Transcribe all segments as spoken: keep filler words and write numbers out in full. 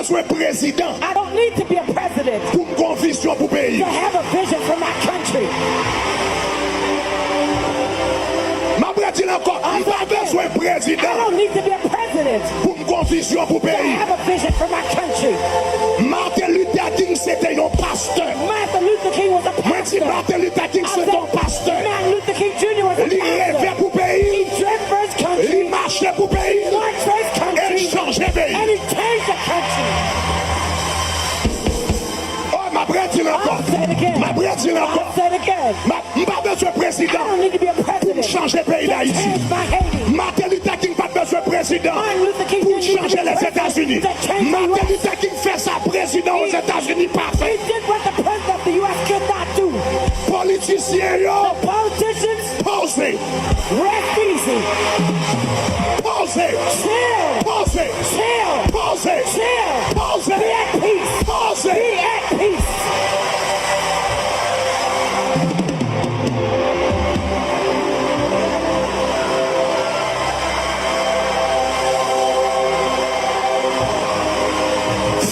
bezwen prezidan. I don't need to be a president. Pou m gen yon vizyon pou peyi. To have a vision for my country. M ap redi l ankò. I m pa bezwen prezidan. I don't need to be a president. Pou m gen yon vizyon pou peyi. To have a vision for my country. Martin Luther King se te yon pastè. Martin Luther King was a pastor. Mwen di Martin Luther King se te yon pastè. Martin Luther King Junior was a pastor. Li reve pou peyi. He dreamt for his country. Li mache pou peyi. He marched for his country. E l chanje peyi. And he changed the country. Oh, m ap redi l ankò. I'll say it again. M ap redi l ankò. I'll say it again. M ap M pa bezwen prezidan pou m chanje peyi Dayiti. Martin Luther King pa t bezwen prezidan pou l chanje Lèzetazini. Martin Luther King fè sa prezidan Ozetazini pa fè. Politisyen yo, poze. Poze. Poze. Poze. Poze.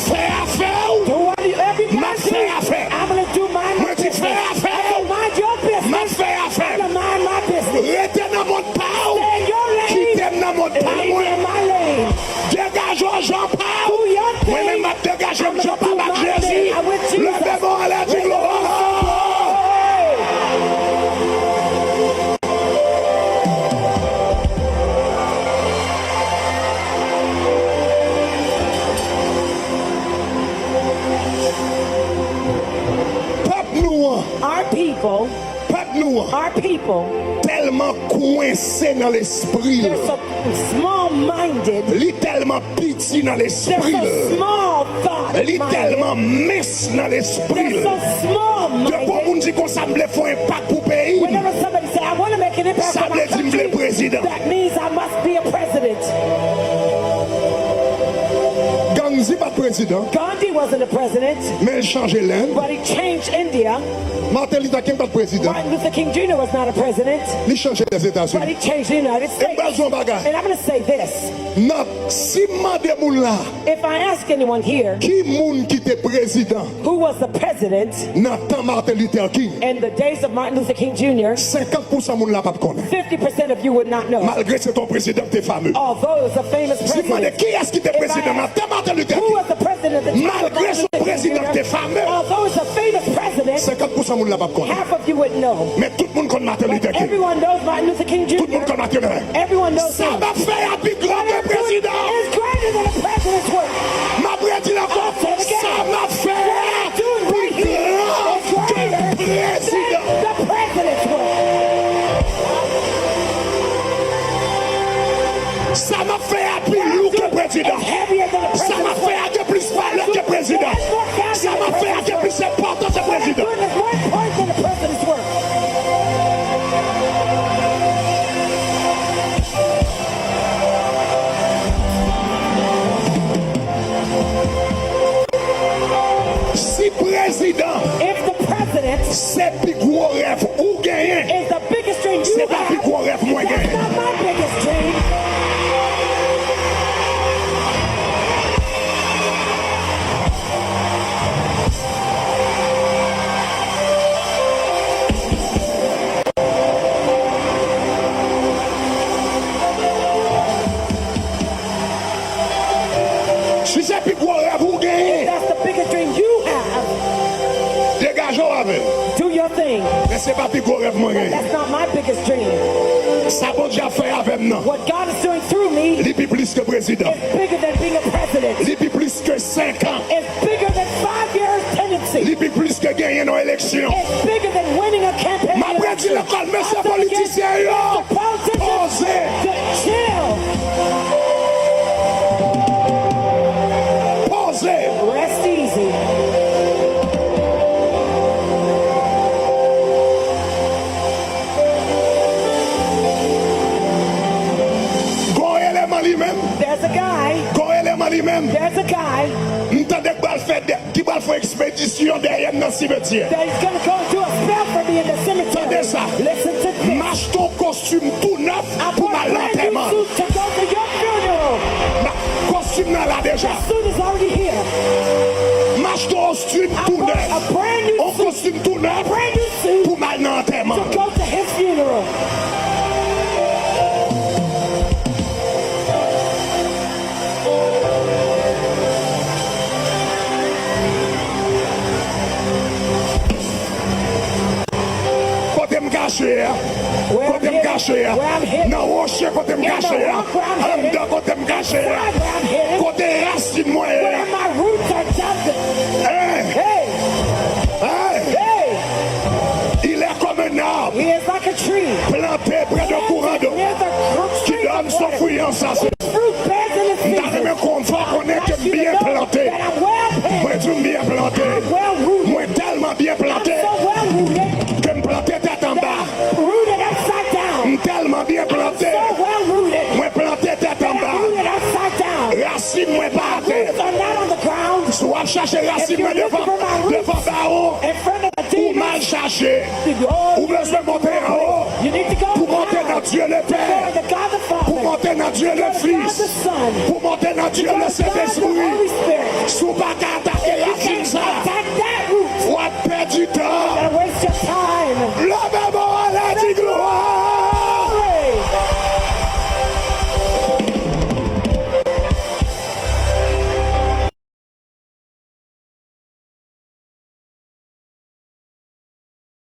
Fè afè w. M ap fè afè m. Mwen di fè afè w. M ap fè afè m. Rete nan mond pa w. Kite m nan mond pa mwen. Degaje w jan pa w. Mwen menm m ap degaje m jan pa m ak Jezi. Leve men w anlè, di glwa. Pèp nou an. Our people. Pèp nou an. Our people. Tèlman kwense nan lespri l. They're so small-minded. Li tèlman piti nan lespri l. Li tèlman mens nan lespri l. Depi yon moun di konsa, "M vle fè yon enpak pou peyi m." Sa vle di m vle prezidan. Gandhi pa t prezidan. Men l chanje Lenn. Martin Luther King pa t prezidan. Li chanje Lèzetazini. E m pral di yon bagay. Nan, si m mande moun la, ki moun ki te prezidan nan tan Martin Luther King? Senkant pou san moun la p ap konnen. Malgre se t yon prezidan ki te fame. Si m mande kiyès ki te prezidan nan tan Martin Luther King, malgre se yon prezidan ki te fame, senkant pou san moun la p ap konnen. Men tout moun konn Martin Luther King. Tout moun konn Martin Luther King. Sa m ap fè a pi gran ke prezidan. M ap redi l ankò. Sa m ap fè a pi gran ke prezidan. Sa m ap fè a pi lou ke prezidan. Sa m ap fè a gen plis valè ke prezidan. Sa m ap fè a gen plis enpòtans ke prezidan. Si prezidan se pi gwo rèv ou genyen, se pa pi gwo rèv mwen genyen. Si se pi gwo rèv ou genyen, degaje w avè l. Men se pa pi gwo rèv mwen genyen. Sa Bondye ap fè avè m nan, li pi plis ke prezidan. Li pi plis ke senk an. Li pi plis ke genyen nan eleksyon. M ap redi l ankò, mesye politisyen yo, poze. Poze. Gon eleman li menm. Gon eleman li menm. M tande k pral fè de ki pral fè yon ekspedisyon dèyè m nan simetyè. Tande sa. M achte yon kostim tou nèf pou m al nan antèman. Kostim Nan la deja. The suit is already here. M achte yon suit tou nèf. I bought a brand new suit. Yon kostim tou nèf. A brand new suit. Pou m al nan antèman. To go to his funeral. Kote m kache a? Kote m kache a? Nan woche kote m kache a? Anndan kote m kache a? Kote rasin mwen ye? Hein? Hein? Il est comme un arbre planté près d'un courant d'eau qui donne son fruit en sa saison. M ta renmen konn, fò w konnen ke m byen plante. Mwen di w m byen plante. Mwen tèlman byen plante ke m plante tèt anba. M tèlman byen plante. Mwen plante tèt anba. Rasin mwen pa atè. Si w ap chache rasin mwen devan, devan bawo, ou mal chache. Ou bezwen monte anwo. Pou monte nan Dye Lepè. Pou monte nan Dye Lefis. Pou monte nan Dye Lesentespri. Si w pa ka atake rasin sa, w ap pèdi tan.